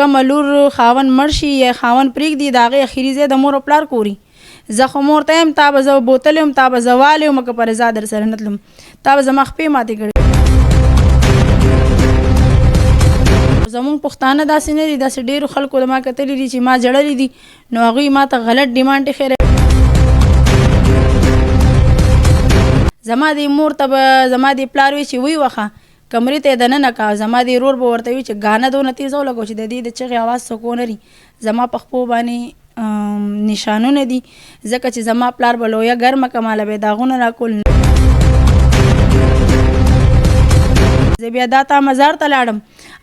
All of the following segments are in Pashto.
کومه لور خاوند مړ شي یا خاوند پرېږدي، د هغې اخري ځای د مور او پلار کور وي. زه خو مور ته یم، تا به زه بوتلې وم، تا به زه والې وم، که په رضا در سره نه تلم، تا به زما خپې ماتې کړې. زمونږ پښتانه داسې نه دي، داسې ډېرو خلکو د ما کتلي دي چې ما ژړلي دي، نو هغوی ما ته غلط ډیمانډ ایښی دی. زما دې مور ته به زما دې پلار وي چې ویې وښه، کمرې ته یې دننه کا. زما دې ورور به ورته وي چې ګانه دونه تیزه ولګوه چې د دې د چغې اواز څوک ونه اوري. زما په خپو باندې نشانونه دي، ځکه چې زما پلار به لویه ګرمه که ماله به یې داغونه راکول. زه بیا دا تا مزار ته لاړم،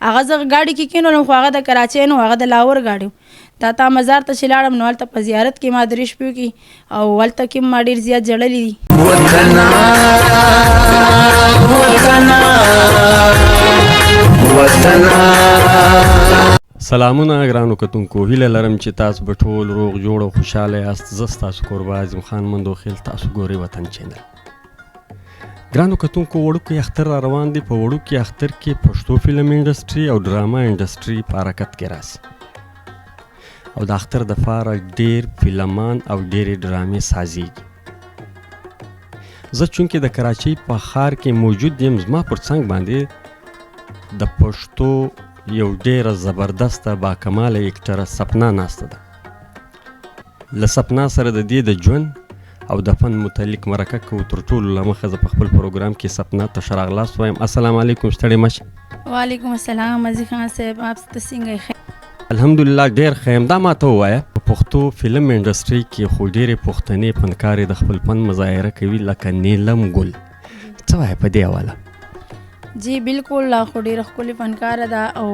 هغه زه ګاډي کې کېنولم، خو هغه د کراچۍ نه و، هغه د لاهور ګاډی و. دا تا مزار ته چې لاړم نو هلته په زیارت کې ما درې شپې وکړي او هلته کې ما ډېر زیات ژړلي دي. وطنا وطنا وطنا. سلامونه ګرانو کتونکو، هیله لرم چې تاسو به ټول روغ جوړ او خوشاله یاست. زه ستاسو کوربه عظیم خان مندوخیل، تاسو ګورئ وطن چینل. ګرانو کتونکو، وړوکی اختر را روان دی. په وړوکي اختر کې پښتو فلم انډسټري او ډرامه انډسټري په حرکت کې راسي او د اختر د پاره ډیر فلمان او ډېرې ډرامې سازیږي. زه چونکې د کراچۍ په ښار کې موجود یم، زما پر څنګ باندې د پښتو یو ډیره زبردسته باکماله اکټره سپنا ناسته ده. له سپنا سره د دې د ژوند او د فن متعلق مرکه کوو. تر ټولو له مخه زه په خپل پروګرام کې سپنا ته ښه راغلاست وایم. السلام علیکم، ستړې مه شه. وعلیکم السلام عزیز خان صاحب، آپ ته څنګه یې؟ الحمدلله ډېر ښه یم. دا ماته ووایه، په پښتو فلم انډسټري کې خو ډېرې پښتنې فنکارې د خپل فن مظاهره کوي، لکه نیلم ګل، څه وایې په دې حواله؟ جی بالکل، لا خو ډېره ښکلې فنکاره ده، او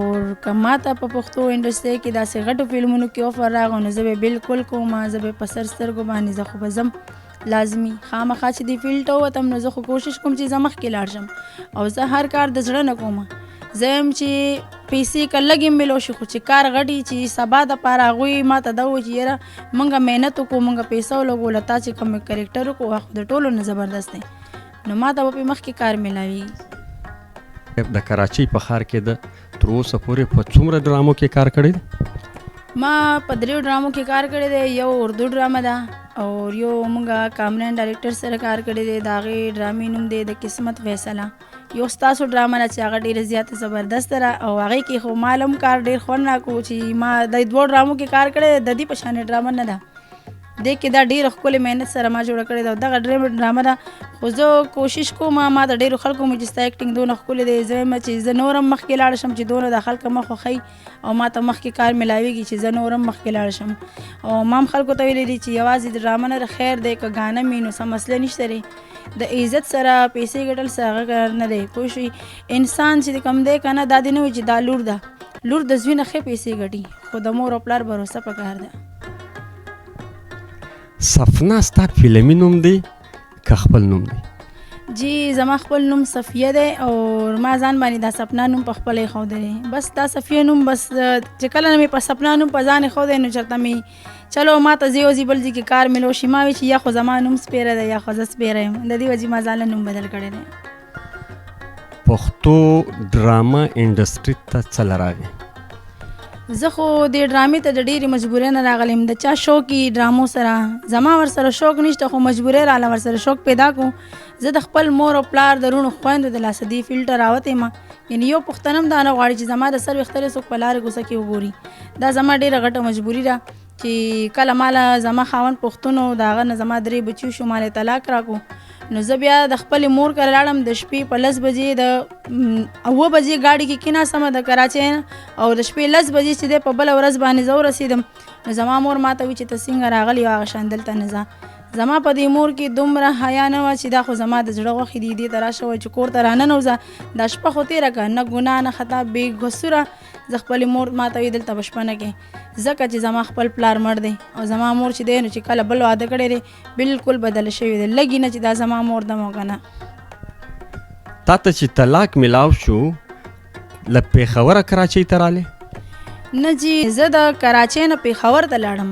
که ما ته په پښتو انډسټري کې داسې غټو فلمونو کې افر راغی نو زه به بالکل کوم، زه به په سر سترګو باندې، زه خو به ځم لازمي خامخا. چې دې فیلډ ته ووتم نو زه خو کوشش کوم چې زه مخکې لاړ شم، او زه هر کار د زړه نه کوم. زه یم چې پیسې که لږې هم ملو شي، خو چې کار غټي چې سبا دپاره هغوی ما ته دا ووایي چې یاره موږ محنت وکړو، موږ پیسه ولګوله، تا چې کوم کرکټر وکړو هغه خو د ټولو نه زبردست دی، نو ما ته به پرې مخکې کار میلاویږي. د کراچۍ په ښار کې د تر اوسه پورې په څومره ډرامو کې کار کړی دی؟ ما په دریو ډرامو کې کار کړی دی. یو اردو ډرامه ده او یو موږ کامران ډایرکټر سره کار کړی دی، د هغې ډرامې نوم دی د قسمت فیصله. یو ستاسو ډرامه ده چې هغه ډېره زیاته زبردسته ده، او هغې کې خو ما هم کار ډېر خوند راکړو چې ما د دوو ډرامو کې کار کړی، د دې په شان ډرامه نه ده. دې کې دا ډېره ښکلې محنت سره ما جوړه کړې ده او دغه ډېره ډرامه ده. خو زه کوشش کوم، ما د ډېرو خلکو مې چې ستا اکټینګ دونه ښکلی دی، زه وایم چې زه نور هم مخکې لاړه شم، چې دونه د خلکو مخ خوښوي او ما ته مخکې کار میلاویږي چې زه نور هم مخکې لاړ شم. او ما هم خلکو ته ویلي دي چې یوازې د ډرامه نه خیر دی، که ګانه مې نو څه مسله نشته دی، د عزت سره پیسې ګټل څه هغه کار نه دی. پوه شوې؟ انسان چې کوم دی که نه، دا دې نه وي چې دا لور ده، لور د زوی نه ښې پیسې ګټي، خو د مور او پلار باروسه پکار ده. سفنا ستا فلمي نوم دی که خپل نوم دی؟ جی زما خپل نوم صفیه دی، او ما ځان باندې دا سپنا نوم په خپله ایښودلی. بس دا صفیه نوم بس چې کله نه مې په سپنا نوم په ځان ایښودی نو چېرته مې چلو ما ته ځای وځي بل ځای کې کار ملو شي، ما وی چې یا خو زما نوم سپېره دی یا خو زه سپېره یم، د دې وجې ما ځان له نوم بدل کړی دی. پښتو ډرامه انډسټري ته څه له راغې؟ زه خو دې ډرامې ته د ډېرې مجبورۍ نه راغلی یم. د چا شوق یې ډرامو سره، زما ورسره شوق نشته، خو مجبورۍ راله ورسره شوق پیدا کړو. زه د خپل مور او پلار د وروڼو خویندو د لاسه دې فیلډ ته راوتې یم، یعنې یو پښتنه هم دا نه غواړي چې زما د سر ویښته دې څوک په لارې کوڅه کې وګوري. دا زما ډېره غټه مجبوري ده چې کله ماله زما خاوند پښتون و، د هغه نه زما درې بچي شو، ماله یې طلاق راکړو، نو زه بیا د خپلې مور کره لاړم. د شپې په 10 بجې، د 7 بجې ګاډي کې کېناستم د کراچۍ نه، او د شپې 10 بجې چې دی په بله ورځ باندې زه ورسېدم. نو زما مور ما ته وویل چې ته څنګه راغلی هغه شان دلته نه ځه. زما په دې مور کې دومره حیا نه وه چې دا خو زما د زړه غوښې دي، دې ته راشه وایي چې کور ته راننوځه، دا شپه خو تېره کړه، نه ګناه نه خطا، بې قصوره. زه خپلې مور ما ته وایي دلته به شپه نه کوې، ځکه چې زما خپل پلار مړ دی او زما مور چې دی نو چې کله بل واده کړی دی بالکل بدله شوې ده، لږې نه چې دا زما مور ده مو که نه. تا ته چې طلاق میلاو شو له پېښوره کراچۍ ته رالې؟ نه جی، زه د کراچۍ نه پېښور ته لاړم.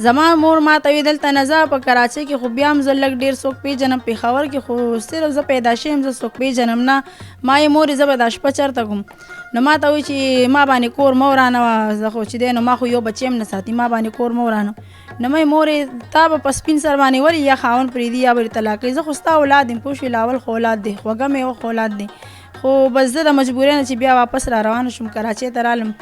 زما مور ما ته وی دلته نه ځه، په کراچۍ کې خو بیا هم زه لږ ډېر څوک پېژنم، پېښور کې خو صرف زه پیدا شوې یم، زه څوک پېژنم نه. ما یې مورې زه به دا شپه چېرته کوم؟ نو ما ته وایي چې ما باندې کور مه ورانوه، زه خو چې دی نو ما خو یو بچی هم نه ساتي، ما باندې کور مه ورانوه. نو مې مورې تا به په سپین سر باندې ولې یا خاوند پرېږدي یا به دې طلاق کوي، زه خو ستا اولاد یم، پوه شوې، لاول خو اولاد دی، خوږه مېوه خو اولاد دی. خو بس زه د مجبورۍ نه چې بیا واپس را روانه شوم، کراچۍ ته رالم،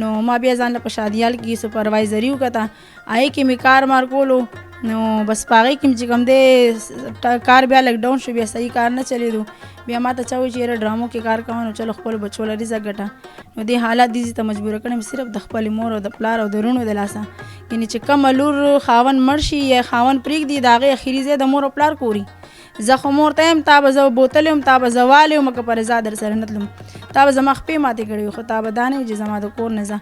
نو ما بیا ځان له په شادیال کې سپروایزري وکته، هغې کې مې کار مار کولو. نو بس په هغې کې مې چې کوم دی کار بیا لږ ډاون شو، بیا صحیح کار نه چلېدو. بیا ما ته چا وویل چې یاره ډرامو کې کار کوه، نو چلو خپلو بچو له رزق ګټه. نو دې حالات دې ځای ته مجبوره کړم صرف د خپلې مور او د پلار او د وروڼو د لاسه، یعنې چې کومه لور خاوند مړ شي یا خاوند پرېږدي، د هغې اخري ځای د مور او پلار کوري. زه خو مور ته یم، تا به زه بوتلې وم، تا به زه والې وم، که په رضا در سره نه تلم، تا به زما خپې ماتې کړې وي، خو تا به دا نه وي چې زما د کور نه ځه.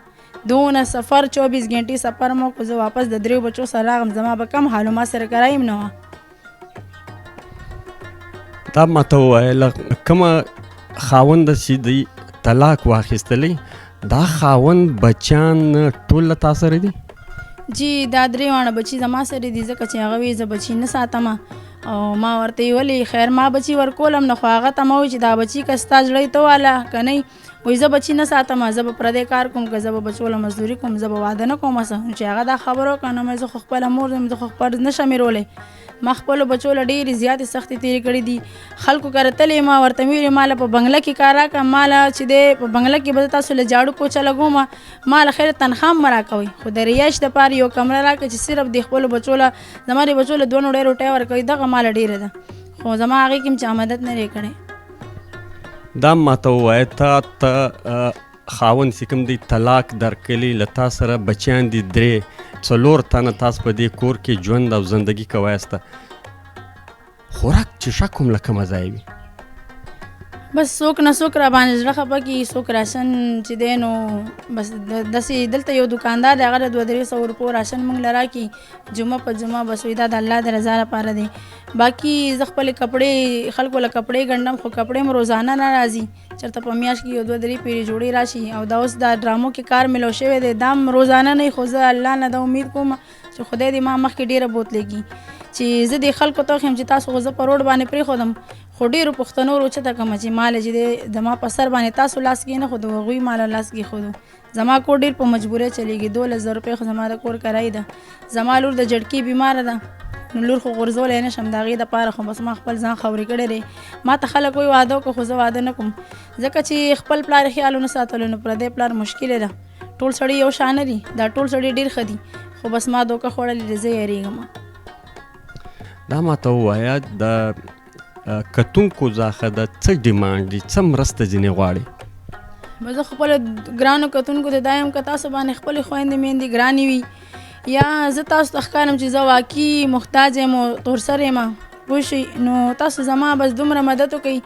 دونه سفر 24 ګنټې سفر مو وکړو، زه واپس د دریو بچو سره راغلم، زما به کم حال و، ما سره کرایه هم نه وه. دا ما ته ووایه له کومه خاوند چې دی طلاق واخیستلی، دا خاوند بچیان ټول له تا سره دي؟ جی دا درې واړه بچي زما سره دي، ځکه چې هغه وایي زه بچي نه ساتم، او ما ورته ویې ولې خیر ما بچي ورکولم نه، خو هغه ته ما وویل چې دا بچي که ستا زړه یې ته واله که نه، وایي زه بچي نه ساتم، زه به پردی کار کوم، که زه به بچو له مزدوري کوم، زه به واده نه کوم. څه چې هغه دا خبره وکړه، نو مې زه خو خپله مور یم، زه خو خپل نه شم هېرولی. ما خپلو بچو له ډېرې زیاتې سختې تېرې کړې دي، خلکو کره تللی ما ورته مې ویلي ما له په بنګله کې کار راکړه، ما له چې دی په بنګله کې به زه تاسو له جاړو کوچه لګوم، ما له خیره تنخوا هم مه راکوئ، خو د رهایش دپاره یو کمره راکړه چې صرف د خپلو بچو له زما د بچو له دوه نوړۍ روټۍ ورکوي، دغه ما له ډېره ده. خو زما هغې کې هم چا مدد نه دی کړی. دا ما ته ووایه تا ته خاوند چې کوم دی طلاق درکړي، له تا سره بچیان دي درې څلور تنه، تاسو په دې کور کې ژوند او زندګي کوایسته، خوراک چې شک هم له کومه ځایه وي؟ بس څوک نه څوک را باندې زړه خفه کړي، څوک راشن چې دی نو بس داسې دلته یو دکاندار دی، هغه د 200-300 روپو راشن موږ له راکړي جمعه په جمعه، بس وایي دا د الله د رضا لپاره دی. باقي زه خپلې کپړې خلکو له کپړې ګنډم، خو کپړې مې روزانه نه راځي، چېرته په میاشت کې یو دوه درې پیرې جوړې راشي. او دا اوس دا ډرامو کې کار میلو شوی دی، دا هم روزانه نه، خو زه الله نه دا امید کوم چې خدای دې ما مخکې ډېره بوتلېږي چې زه دې خلکو ته وښیم چې تاسو خو زه په روډ باندې پرېښودم، خو ډېرو پښتنو روچته کوم چې ما له چې دی زما په سر باندې تاسو لاس کېنښودو، هغوی ما له لاس کېښودو. زما کور ډېر په مجبورۍ چلېږي، 12,000 روپۍ خو زما د کور کرایه ده. زما لور د جړکې بیماره ده، نو لور خو غورځولی نه شم، د هغې دپاره خو بس ما خپل ځان خاورې کړی دی. ما ته خلک وایي واده وکړه، خو زه واده نه کوم، ځکه چې خپل پلار یې خیال ونه ساتلو، نو پردی پلار مشکله ده. ټول سړي یو شان نه دي، دا ټول سړي ډېر ښه دي، خو بس ما دوکه خوړلې ده، زه یېرېږم. دا ما ته ووایه د کتونکو ځخه د څه ډیمانډ دي، څه مرسته ځینې غواړي؟ بس زه خپلو ګرانو کتونکو ته دا یم که تاسو باندې خپلې خویندې میندې ګرانې وي، یا زه تاسو ته ښکارم چې زه واقعي محتاج یم او تورسر یم، پوه شئ، نو تاسو زما بس دومره مدد وکړئ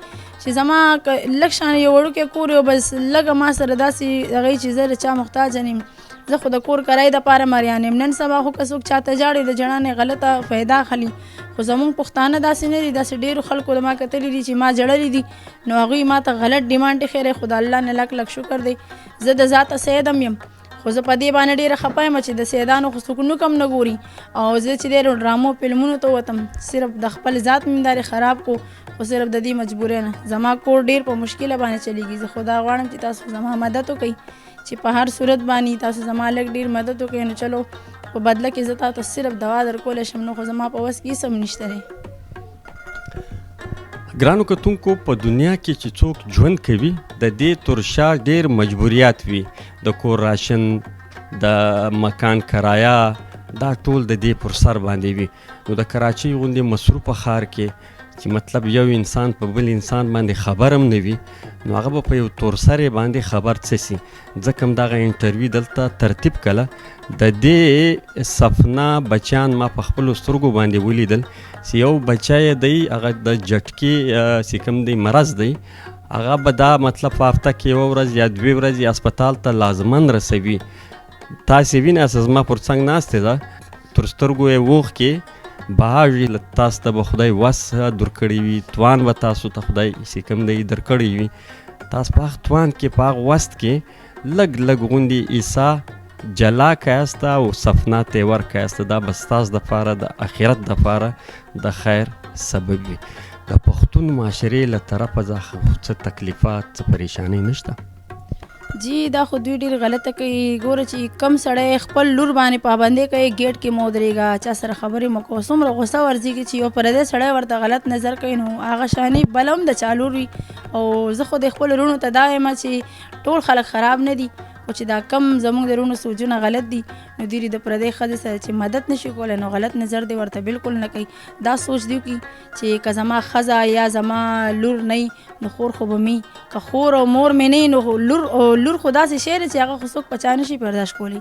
چې زما که لږ شان یو وړوکی کور یو، بس لږه ما سره داسې هغه چې زه د چا محتاج نه یم. زه خو د کور کرایې دپاره مریان یم. نن سبا خو که څوک چاته ژاړي د ژړا نه غلطه فایده اخلي، خو زموږ پښتانه داسې نه دي. داسې ډېرو خلکو د ما کتلي دي چې ما ژړلي دي، نو هغوی ما ته غلط ډیمانډ ایښی دی. خو د الله نه لک لک شکر دی، زه د ذاته سید هم یم، خو زه په دې باندې ډېره خفه یم چې د سیدانو خو څوک نوک هم نه ګوري. او زه چې دی نو ډرامو فلمونو ته ووتم، صرف د خپل ذات مې همدارې خراب کړو، خو صرف د دې مجبورۍ نه زما کور ډېر په مشکله باندې چلېږي. زه خو دا غواړم چې تاسو زما مدد وکړئ، چې په هر صورت باندې تاسو زما لږ ډېر مدد وکړئ، نو چلو په بدله کې زه تاسو صرف دوا درکولی شم، نو خو زما په وس کې هېڅ هم نشته دی. ګرانو کتونکو، په دنیا کې چې څوک ژوند کوي د دې تر شا ډېر مجبوریات وي، د کور راشن، د مکان کرایه، دا ټول د دې پر سر باندې وي. نو د کراچۍ غوندې مصروفه ښار کې چې مطلب یو انسان په بل انسان باندې خبر هم نه وي، نو هغه به په یو تور سرې باندې خبر څه سي. ځکه هم دغه انټرویو دلته ترتیب کړه. د دې سفنا بچیان ما په خپلو سترګو باندې ولیدل چې یو بچی یې دی، هغه د جټکې چې کوم دی مرض دی، هغه به دا مطلب په هفته کې یوه ورځ یا دوې ورځې هسپتال ته لازماً رسوي. تاسې ویناست زما پر څنګ ناستې ده، تر سترګو یې اوښکې بهاږي. له تاسو ته به خدای وس درکړی وي، توان به تاسو ته خدای چې کوم دی درکړی وي. تاسو په هغه توان کې، په هغه وست کې لږ لږ غوندې عیسی جلا کاست او سفنا ته ور کاست، دا به ستاسو دپاره د اخرت دپاره د خیر سبب وي. د پښتون معاشرې له طرفه څه تکلیفات، څه پریشانۍ نشته؟ جی دا خو دوی ډېر غلطه کوي. ګوره چې کم سړی خپل لور باندې پابندۍ کوي، ګیټ کې مه ودرېږه، چا سره خبرې مه کوه، څومره غوسه ورځي چې یو پردی سړی ورته غلط نظر کوي، نو هغه شانې بل هم د چا لور وي. او زه خو د خپلو وروڼو ته دا وایم چې ټول خلک خراب نه دي، خو چې دا کم زموږ د وروڼو سوچونه غلط دي، نو دوی د پردۍ ښځې سره چې مدد نشي کولی نو غلط نظر دی ورته بالکل نه کوي. دا سوچ دی وکړي چې که زما ښځه یا زما لور نه نو خور خو به مي، که خور او مور مې نه نو لور، او لور خو داسې شی دی چې هغه خو څوک په چا نه شي برداشت کولی.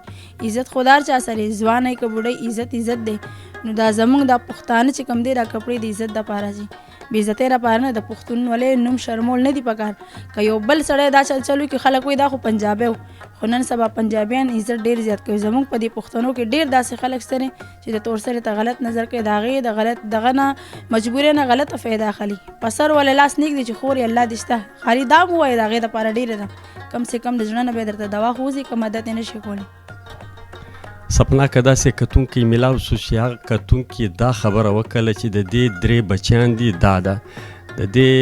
عزت خو د هر چا سره، ځوان که بوډۍ، عزت عزت دی. نو دا زموږ دا پښتانه چې کوم دی دا کپړې د عزت دپاره دي، بې عزتۍ لپاره نه. د پښتونولۍ نوم شرمول نه دي پکار. که یو بل سړی دا چل چل وکړي خلک وایي دا خو پنجابی و، خو نن سبا پنجابیان عزت ډېر زیات کوي. زموږ په دې پښتنو کې ډېر داسې خلک شته چې د تور سرې ته غلط نظر کوي، د هغې د غلط دغه نه مجبورۍ نه غلطه فایده اخلي، په سر وله لاس نه ږدي چې خور یې الله دې شته، خالي دا هم ووایي د هغې دپاره ډېره ده، کم سه کم د زړه نه به یې درته دوا خو وځي که مدد یې نه شي کولی. سپنا که داسې کتونکی ملاو سو چې هغه کتونکي دا خبره وکړه چې د دې درې بچیان دي، دا ده د دې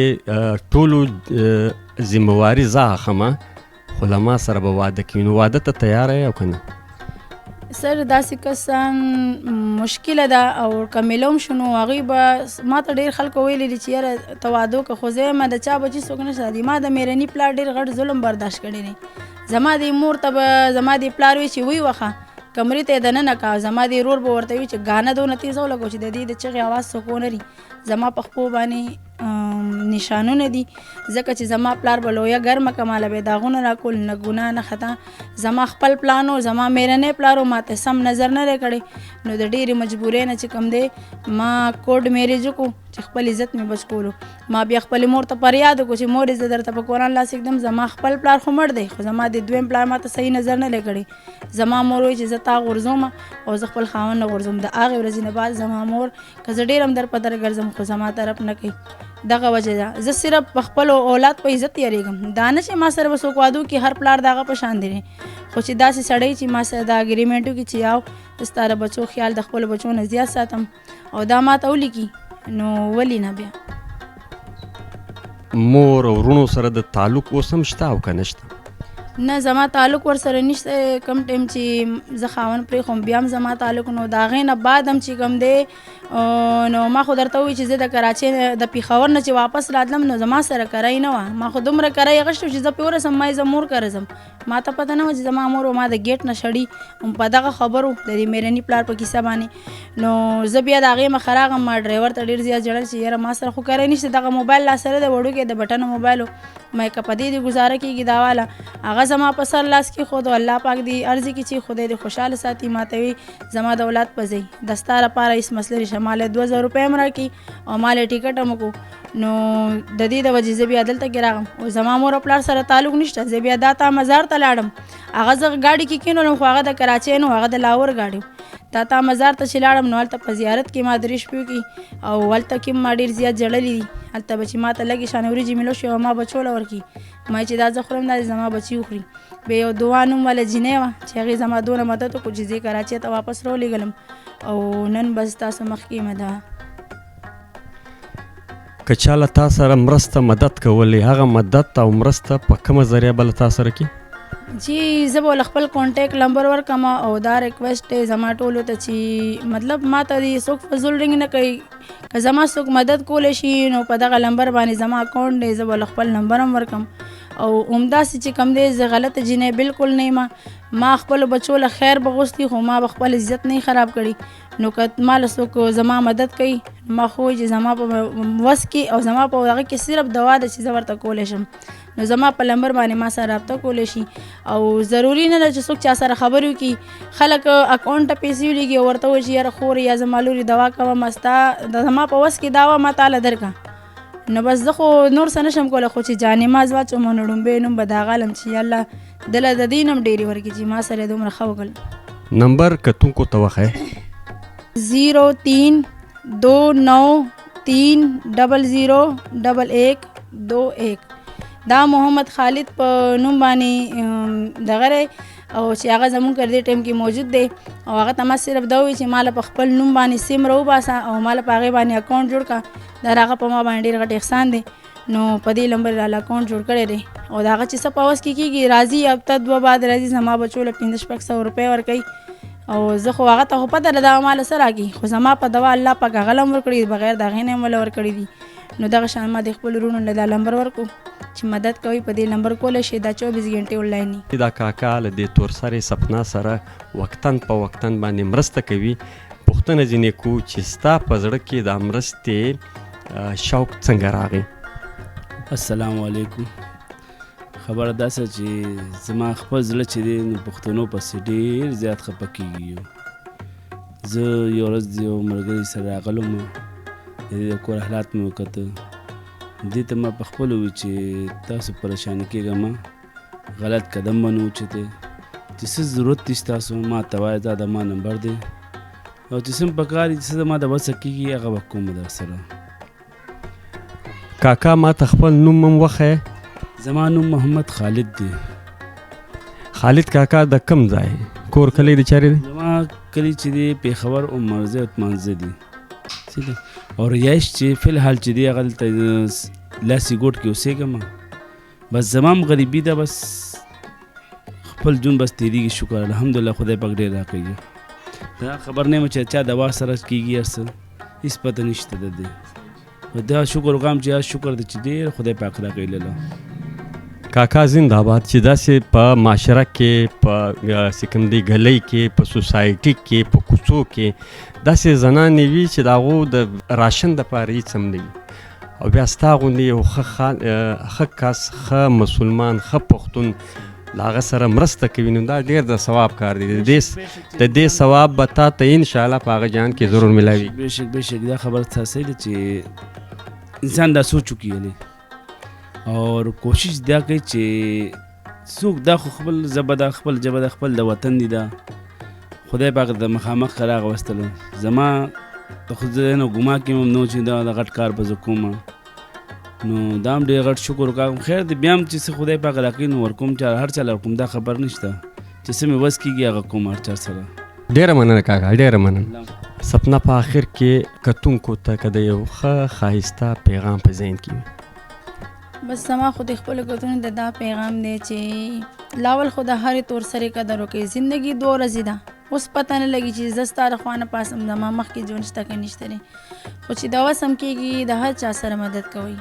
ټولو ذمهواري زه اخلم، خو له ما سره به واده کوي، نو واده ته تیاره یې او که نه؟ سر داسې کسان مشکله ده، او که میلوم شو نو هغوی به ما ته ډېر خلکو ویلي دي چې یاره ته واده وکړه، خو زه یم د چا بچي څوک نشته دي. ما د میرني پلار ډېر غټ ظلم برداشت کړی دی. زما د مور ته به زما د پلار وي چې ویې وښه کمرې ته یې دننه کا، زما د ورور به ورته وي چې ګانه دونه تېزه ولګوه چې د دې د چغې اواز څوک ونه لري. زما په خپو باندې نشانونه دي، ځکه چې زما پلار به لویه ګرمه که ماله به یې داغونه راکول، نه ګناه نه خطا. زما خپل پلان و، زما میرنی پلار و، ما ته سم نظر نه دی کړی. نو د ډېرې مجبورۍ نه چې کوم دی ما کوډ میرج وکړو چې خپل عزت مې بچ کولو. ما بیا خپلې مور ته فریاد وکړو چې مورې زه درته په قرآن لاس ږدم، زما خپل پلار خو مړ دی، خو زما د دویم پلار ما ته صحیح نظر نه دی کړی. زما مور وایي چې زه تا غورځوم او زه خپل خاوند نه غورځوم. د هغې ورځې نه بعد زما مور که زه ډېر هم در په در ګرځم خو زما طرف نه کوي. دغه وجه ده زه صرف په خپل اولاد په عزت یریږم، دا نه چې ما سره به څوک واده وکړي هر پلار د هغه په شان دی، خو چې داسې سړی چې ما سره دا اګریمنټ وکړي چې یاو زه ستا د بچو خیال د خپلو بچو نه زیات ساتم او دا ما ته ولیکي، نو ولې نه. بیا مور او وروڼو سره د تعلق اوس هم شته او که نشته؟ نه، زما تعلق ورسره نشته. کوم ټایم چې زه خاوند پرېښوم بیا هم زما تعلق، نو د هغې نه بعد هم چې کوم دی، نو ما خو درته وویل چې زه د کراچۍ نه، د پېښور نه چې واپس راتلم نو زما سره کرایي نه وه. ما خو دومره کرایي اخیستې چې زه پرې ورسم، ما یې زه مور کره ځم، ما ته پته نه وه چې زما مور ما د ګیټ نه شړي، هم په دغه خبرو د دې میرني پلار په کیسه باندې. نو زه بیا د هغې مخه راغم، ما ډرایور ته ډېر زیات ژړل چې یاره ما سره خو کرایي نشته، دغه موبایل لا سره دی وړوکی د بټنو موبایل و، ما یې که په دې دې ګزاره کېږي دا واله. هغه زما په سر لاس کېښود، الله پاک دې عرض کړي چې خدای دې خوشحاله ساتي. ما ته وی زما د اولاد په ځای د ستا لپاره هېڅ مسله نشته، ما له 2000 روپۍ هم راکړي او ما له ټیکټ هم وکړو. نو د دې د وجې زه بیا دلته کې راغم او زما مور او پلار سره تعلق نشته. زه بیا دا تا مزار ته لاړم، هغه زه ګاډي کې کېنولم، خو هغه د کراچۍ نه و، هغه د لاهور ګاډي و. دا تا مزار ته چې لاړم نو هلته په زیارت کې ما 3 شپې وکړي او هلته کې ما ډېر زیات ژړلي دي. هلته به چې ما ته لږې شانې وریجې ملو شوې او ما بچو له ورکړي، ما چې دا زه خورم دا دې زما بچي وخوري. بیا یو دعا نوم واله جینۍ وه چې هغې زما دونه مدد وکړو چې زه یې کراچۍ ته واپس راولېږلم او نن بس تاسو مخکې یم. دا که چا له تا سره مرسته مدد کولی، هغه مدد او مرسته په کومه ذریعه به له تا سره کړي؟ جی زه به له خپل کانټیکټ نمبر ورکړم او دا ریکویسټ دی زما ټولو ته چې مطلب ما ته دې څوک فضول رنګ نه کوي، که زما څوک مدد کولی شي نو په دغه لمبر باندې زما اکاونټ دی، زه به له خپل نمبر هم ورکړم. او همداسې چې کوم دی زه غلطه جینۍ بالکل نه یم، ما خپلو بچو له خیر به غوښتي خو ما به خپل عزت نه خراب کړي. نو که ما له څوک زما مدد کوي ما خو وایي چې زما په وس کې او زما په هغه کې صرف دوا ده چې زه ورته کولی شم، نو زما په لمبر باندې ما سره رابطه کولی شي. او ضروري نه ده چې څوک چا سره خبرې وکړي، خلک اکاونټ ته پیسې ولیږي او ورته وایي چې یاره خور یا زما لورې دوا کوه، ما ستا د زما په وس کې دا وه ما تاله درکړه. نو بس زه خو نور څه نه شم کولی، خو چې جانماز واچوم نو ړومبی نوم به دا غالم چې یاالله دله د دې نه هم ډېرې ورکړي چې ما سره یې دومره ښه وکړل. نمبر کتونکو ته وښیه. 0 3 2 9 3 00 11 2 1. دا محمد خالد په نوم باندې دغه دی. او چې هغه زمونږ کر دې ټایم کې موجود دی. او هغه ته ما صرف دا وویل چې ما له په خپل نوم باندې سیم راوباسه او ما له په هغې باندې اکاونټ جوړ کړه، دا هغه په ما باندې ډېر غټ احسان دی. نو په دې لمبر راله اکاونټ جوړ کړی دی. او د هغه چې څه په وس کې کېږي راځي، هفته دوه بعد راځي، زما بچو له 500-600 روپۍ ورکوي. او زه خو هغه ته خو پته ده دا ما له څه راکړي، خو زما په دوا الله پاک هغه له هم ورکړي، بغیر د هغې نه هم وله ورکړي دي. نو دغه شان ما د خپلو وروڼو له دا لمبر ورکړو چې مدد کوي، په دې لمبر کولی شي، دا 24 ګنټې آنلاین وي. دا کاکا له دې تورسرې سپنا سره وقتن په وقتن باندې مرسته کوي. پوښتنه ځینې کوو چې ستا په زړه کې دا مرستې شوق څنګه راغی؟ السلام علیکم. خبره داسې چې زما خپل زړه چې دی نو پښتنو پسې ډېر زیات خفه کېږي. زه یو ورځ د یو ملګري سره راغلم، د دې د کور حالات مې وکتل. دې ته ما په خپله وویل چې تاسو پریشانه کېږه مه، غلط قدم به نه اوچتې، چې څه ضرورت دی ستاسو ما ته وایه، دا د ما نمبر دی او چې څه مې پکار دي، څه زما د وسه کېږي هغه به کوم در سره. کاکا ما ته خپل نوم هم وښیه. زما نوم محمد خالد دی. خالد کاکا د کوم ځای کور کلی دی چېرې دی؟ زما کلی چې دی پېښور او مرزی اتمانزه دی. او رهایش چې فی الحال چې دی هغه دلته لاسي ګوټ کې اوسېږم. بس زما هم غریبي ده، بس خپل ژوند بس تېرېږي، شکر الحمدلله خدای پاک ډېر راکوي. دا خبر نه یم چې چا دوا سره کېږي هر څه، هېڅ پته نشته د دې. خو دا شکر وکړم چې یا شکر دی چې ډېر خدای پاک راکوي لاله. کاکا زنده آباد چې داسې په معاشره کې، په څه کوم دی ګلۍ کې، په سوسایټي کې، په کوڅو کې داسې زنانې وي چې د هغو د راشن دپاره هېڅ هم نه وي، او بیا ستا غوندې یو ښه کس، ښه مسلمان، ښه پښتون له هغه سره مرسته کوي، نو دا ډېر د ثواب کار دی. د دې ثواب به تا ته انشاءالله په هغه جهان کې ضرور میلاوي. بېشک بېشک دا خبره ستا صحیح ده چې انسان دا سوچ وکړي اور کوشش دا کوي چې څوک دا خو خپل ژبه ده، خپل ژبه ده، خپل د وطن دی، دا خدای پاک د مخامخ راغوستلو. زما د خو زه نو ګما کې هم نو چې دا د غټ کار به زه کوم، نو دا هم ډېر غټ شکر وکړم. خیر دی، بیا هم چې څه خدای پاک راکړي نو ورکوم، چې هر چا له ورکوم، دا خبر نشته چې څه مې وس کېږي هغه کوم هر چا سره. ډېره مننه کاکا، ډېره مننه. سپنا په آخر کې کتونکو ته که د یو ښه ښایسته پیغام په ذهن کې وي. بس زما خو د خپلو کتونو ته دا پیغام دی چې لاول خو د هرې تور سرې قدر وکړئ. زندګي دوه ورځې ده، اوس پته نه لګي چې زه ستا له خوا نه پاسم، زما مخکې ژوند شته که نشته دی، خو چې د وس هم کېږي د هر چا سره مدد کوئ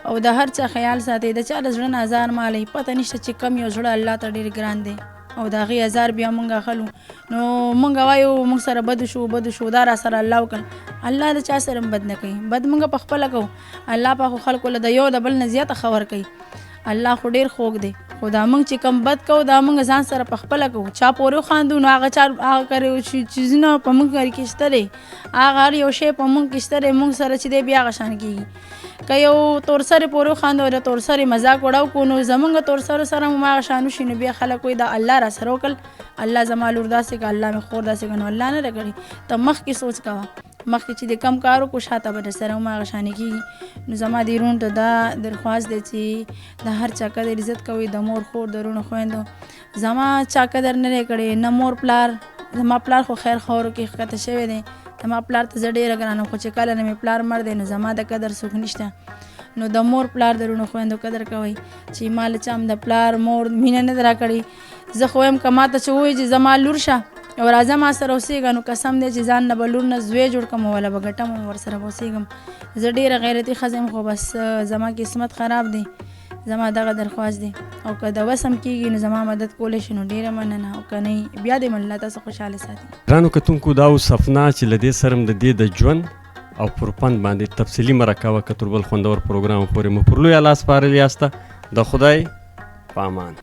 او د هر چا خیال ساتئ. د چا د زړه نه ازار مه اخلئ، پته نشته چې کم یو زړه الله ته ډېر ګران دی او د هغې ازار بیا مونږ اخلو. نو مونږ وایو مونږ سره بد شو، بد شو، دا را سره الله وکړ. الله د چا سره هم بد نه کوي، بد مونږ په خپله کوو. الله پاک خو خلکو له د یو د بل نه زیاته ښه ورکوي. الله خو ډېر خوږ دی، خو دا مونږ چې کوم بد کوو دا مونږ ځان سره په خپله کوو. چا پورې وخاندو نو هغه چا هغه کړی چې څیزونه په مونږ کې شته دی، هغه هر یو شی په مونږ کې شته دی، مونږ سره چې دی بیا هغه شان کېږي. که یو تورسرې پورې وخاندو او د تورسرې مذاق وړاو کړو نو زمونږ تورسرو سره هم هغه شان وشي. نو بیا خلک وایي دا الله را سره وکړل، الله زما لور داسې کړه، الله مې خور داسې کړه، نو الله نه ده کړې. ته مخکې سوچ کوه، مخکې چې د کم کار وکړو شاته به در سره هم هغه شان کېږي. نو زما د وروڼو ته دا درخواست دی چې د هر چا قدر عزت کوئ، د مور خور د وروڼو خویندو. زما چا قدر نه دی کړی، نه مور پلار. زما پلار خو خیر خاورو کې ښکته شوی دی، زما پلار ته زه ډېره ګرانه یم، خو چې کله نه مې پلار مړ دی نو زما د قدر څوک نشته. نو د مور پلار د وروڼو خویندو قدر کوئ چې ما له چا هم د پلار مور مینه نه ده راکړې. زه خو وایم که ما ته چې ووایي چې زما لور شه او راځه ما سره اوسېږه، نو قسم دی چې ځان نه به لور نه زوی جوړ کړم او وله به ګټم او ورسره به اوسېږم. زه ډېره غیرتي ښځه یم، خو بس زما قسمت خراب دی. زما دغه درخواست دی، او که د وس هم کېږي نو زما مدد کولی شي نو ډېره مننه، او که نه بیا دې الله تاسو خوشحاله ساتي. ګرانو کتونکو، دا و سپنا چې له دې سره هم د دې د ژوند او پر پند باندې تفصیلي مرکه وکړه. تر بل خوندور پروګرام پورې مو پر لوی الله سپارلي یاسته. د خدای په امان.